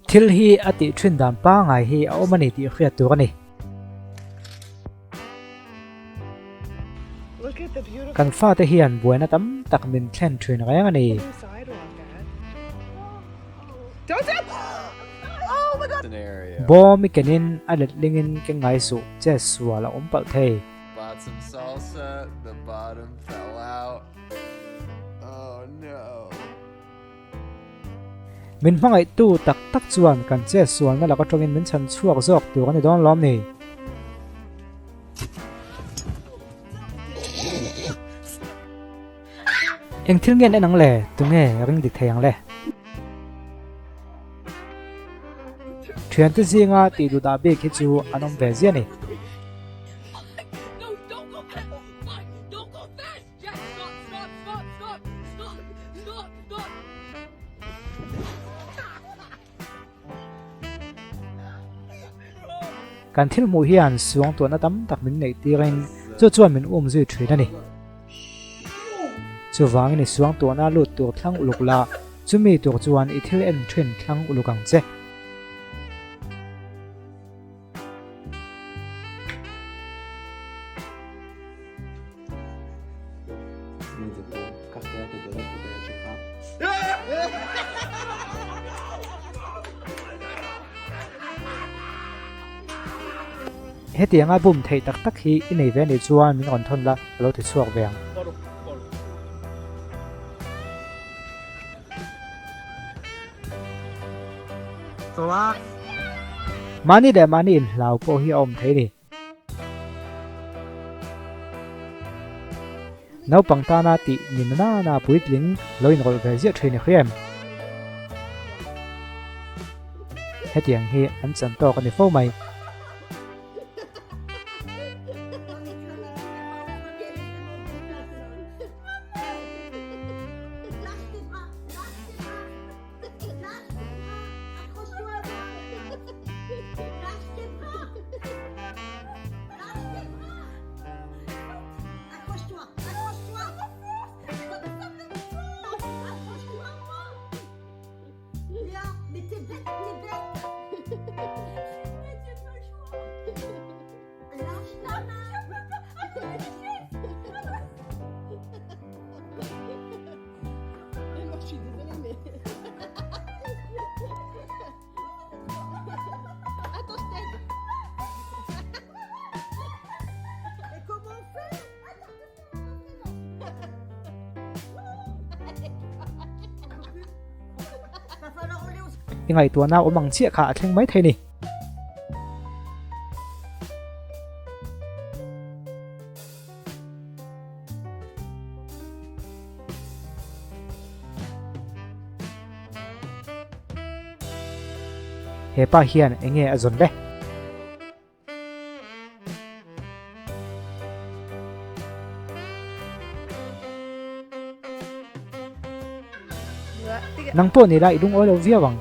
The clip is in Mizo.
Thil hi a tih thin dan pangai hi a awm a ni tih hriat tur a ni. Kan fate hian buaina tam tak min thlen thin reng a ni. Bawm i kenin a letlingin keng ngai suh che sual a awm palh thei. Min hmangaihtu tak tak chuan kan che sualna laka tawngin min chhan chhuak zawk tur a ni dawn lawm ni? Eng thil nge an en ang le? Tunge ring dik thei ang le? Thiante zinga tih duh dah bik hi chu an awm ve ziah a ni. Kan thil hmuh hian suangtuahna tam tak min neih tirin chu chuan min um zui thin a ni. Chuvangin i suangtuahna lut tur thlang uluk la, chumi tur chuan i thil en thin thlang uluk ang che. Hetianga bum theih tak tak hi i nei ve anih chuan min rawn thawn la, ka lo ti chhuak ve ang. Mahni leh mahni inhlau pawh hi a awm thei a ni. Naupang tana tih ni na nana puitling lo inrawlh ve ziah thin i hria em? Hetiang hi an chan tawk a ni fo mai. I ngaihtuahna awm ang chiah kha a thleng mai thei ni. He pa hian enge a zawn le? Nang pawh ni la i lungawi lo viau ang.